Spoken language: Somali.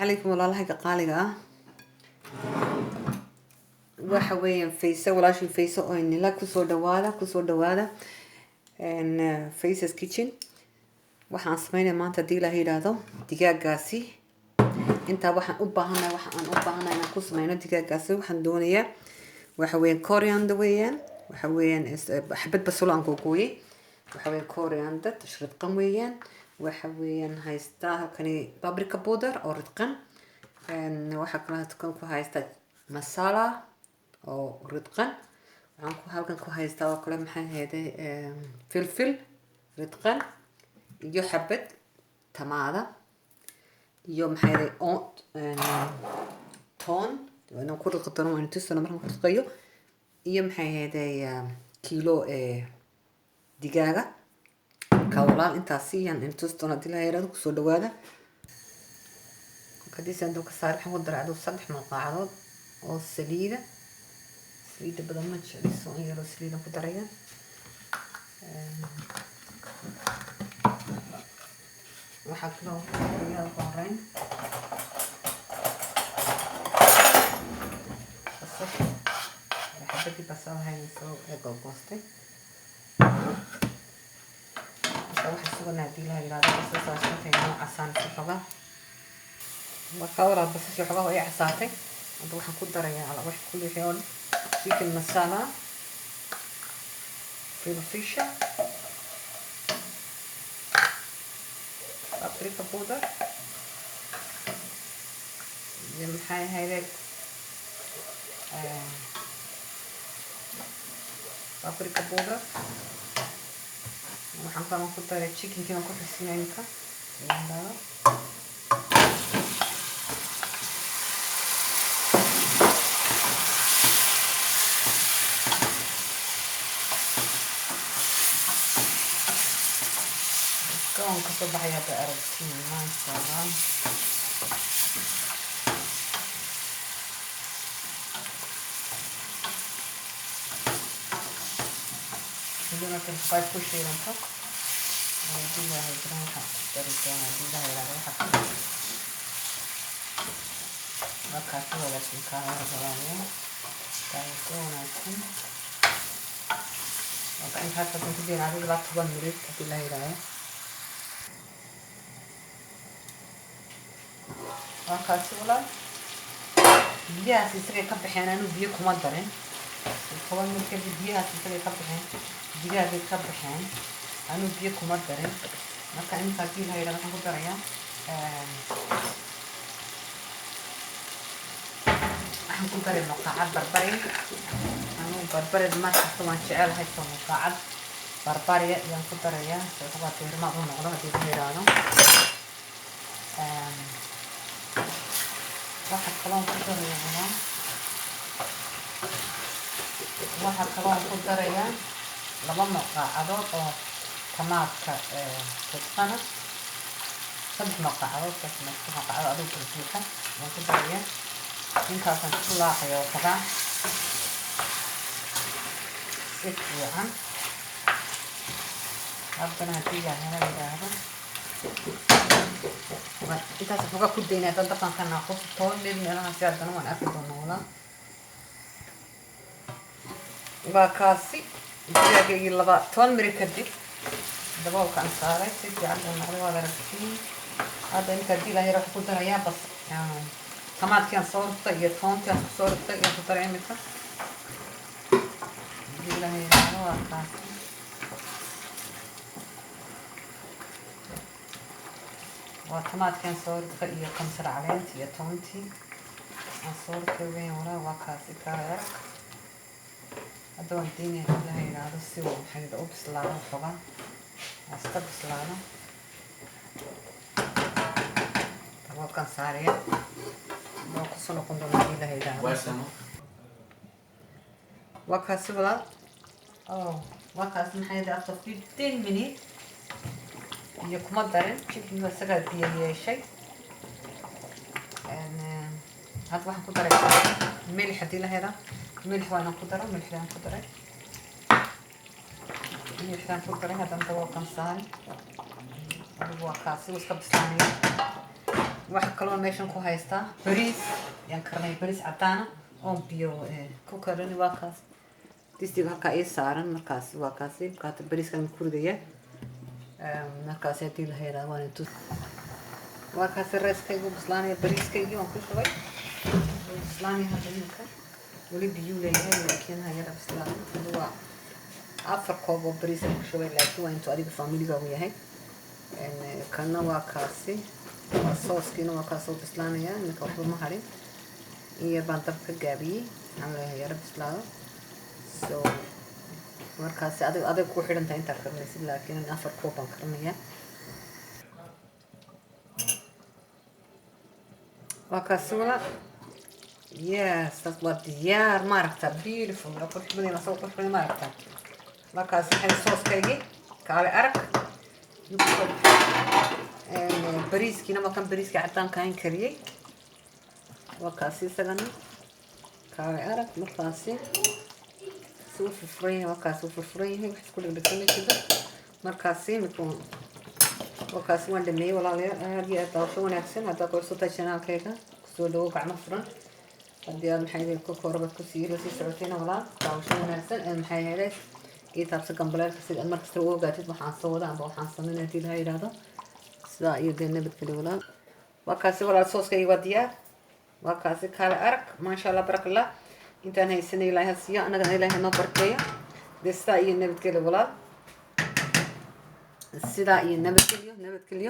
Calaykum walaalahayga qaaliga ah. Waxa weeyaan Faysa, walaashin Faysa oo inila kusoo dhawaada, kusoo dhawaada Faysa's Kitchen. Waxaan sameynaya maanta, haddii Ilaahay yidhaahdo, digaagaasi. Intaa waxaan u baahanahay, waxa aan u baahanahay inaan ku sameyno digaagaasi, waxaan doonayaa waxa weeyaan coriander weeyaan, waxa weeyaan xabad basalo aan googooyey, waxa weeyaan coriander ridqan weeyaan, waxa weeyaan haystaa halkani paprika powder oo ridqan, waxaa kaloo halkan ku haystaa masala oo ridqan, waxaan ku halkan ku haystaa oo kale, maxay ahayday, filfil ridqan iyo xabad tamaada iyo, maxay ahayd, toon inaan ku ridqi doono, waan tusano markaan ku ridqayo, iyo, maxay ahayday, kiilo digaaga. Marka walaal, intaasi yaan in tusi doono haddii la yiraahdo. Kusoo dhawaada. Haddii saan ka saar, waxaan ku daray aduu 3 malqacadood oo saliida. Saliida badan ma jecliso, in yaroo saliidan ku daraya. Waxaa kaloo ku daraya ugu horeyn basasha, xabadii basal ahayn soo googoostay. Marka waxaan suganaa, haddii la yiraahdo, basashaas intay noo casaanayso xogaa. Marka walaal, basasha xogaa way casaatay. Hadda waxaan ku darayaa wax kulli wixii oo dhan: chicken masala, filfisha, paprika powder iyo, maxay ahayde, paprika powder. Waxaan kaloo ku daray chickenkii baan ku xigsiinaya imika yiraahdo. Udgoon kasoo baxaya hadda aragtiin, maasha Allah. Hadii marka five ku shiilanto, haddii Ilaahay jiran, waxaan ku dari doonaa, haddii Ilaahay yiraahdo, waxa kale. Markaa si wanaagsan kaa walaalayaal, daawasho wanaagsan. Marka intaas waxaan ku jiraa adiga ilaa 10 minute, haddii Ilaahay yiraahdo. Waa kaasi walaal, biyahaas isagay ka baxeen, anu biyo kuma darin. 10 minute kadib biyahaas isagay ka baxeen, digaagay ka baxeen, anu biyo kuma darin. Marka inta, haddii la yidhahdo, waxaan ku darayaa, waxaan ku daray muqaacad barbari. Anu barbari markasta waan jecelahay, soo muqaacad barbariya ayaan ku darayaa si waxoogaa diirmaad u noqdo, haddii la yidhaahdo. Waxa kaloon ku darayaa, waxaa kaloon ku darayaa 2 muqaacadood oo tamaadka ridqana, 3 muqaacadood, 3 muqaacadood adigu buuxa ayaan ku darayaa. Intaasaan isku laaqaya waxoogaa si fiican. Haddana haddii Ilaahana yidhaahdo, intaas waxoogaa ku daynaya. Haddaan dhaqanka naaqus 10 mil meelahaasi, haddana waan arki doonaa walaa. Waa kaasi digaagaygii 20 miri kadib daboolka aan saaray, si fiican buu noqday, waad aragtiin. Hadda inta, haddii Ilaah yara, waxaan ku darayaa bas tamaadkii aan soo rugtay iyo toontii aan kusoo rugtay ayaan ku daray imika, haddii Ilaah yiraahdo. Waa kaasi. Waa tamaadkii aan soo rugtay iyo kamsar caleentii iyo toontii aan soo rugtay weyn walaa. Waa kaasi kala arag. Hadda waan daynaya, haddii Ilaah yiraahdo, si uu, maxay, u bislaado waxoogaa, iska bislaado. Daboolkaan saaraya, waa kusoo noqon doona haddii Ilaah yiraahdo. Waa kaasi walaal. Oh, waa kaasi, maxay ahayd, after 15 minutes iyo kuma darin, chicken isagaa biyo yeeshay. Hadda waxaan ku daray milix, haddii la hela. Milix waa inaan ku daro, milixdaan ku daray, milixdaan ku daray. Haddana daboolkan saari. Adigu waa kaasi, wuu iska bislaanaya. Waxa kaloo meeshan ku haystaa bariis yaan karinay, bariis cadaana oon biyo ku karini. Waa kaas disiga halkaa ii saaran. Markaasi waa kaasi. Marka hadda bariiskan ku ridaya. Markaasi haddii la yidhahdo waan intus. Waa kaasi rice-kaygu bislaanaya. Bariiskaygii waan ku shubay, wuu bislaanaya hadda. Iminka weli biyuu leeyahay, laakiin ha yara bislaado. Hada waa 4 koob oo bariis aan ku shubay, laakiin waa intuu adiga familigaagu yahay. Kana waa kaasi, waa sauce-kiina, waa kaasoo bislaanaya. Iminka waxba ma harin, in yar baan dabka ka gaabiyey, waxaan leeyahay yara bislaado. So markaasi adig ku xidhan tahay intaad karinaysid, laakiin 4 koob baan karinayaa. Waa kaasi walaal. Yes, taas waa diyaar. Maaragta, beautiful, waa qurux badan, waa soo qurux badan, maaragta. Markaas waxay sauce-kaygii kaale arag. Bariiskiina waa kan, bariiskii cadaanka aan kariyey waa kaasi isagana, kaale arag. Markaasi si u furfuran yahay, waa kaasi u furfuran yahay, wax isku dhegdhegsan ma jiro. Markaasi imika waa kaasi, waan dhameeyey walaalayaal. Aad iyo aad daawasho wanaagsan. Haddaad ku cusubtahay channel-kayga, kusoo dhawo gacmo furan. Haddii aad maxay ahayd ku korabad kusii la sii socotayna, walaal, daawasho wanaagsan. Maxay ahayd, ii taabsa gambaleelka sida aad markasta u ogaatid waxaan soo wada amba waxaan sameynaya haddii laha yidhaahdo. Sidaa iyo dee nabadgelyo walaal. Waa kaasi walaal, sauce-kayga waa diyaar, waa kaasi, kaale arag. Maasha Allah, barakallah. Intaan haysanay Ilaahay ha siiyo, annagana Ilaahay noo barkeeyo. Dee sidaa iyo nabadgelyo walaal, sidaa iyo nabadgelyo, nabadgelyo.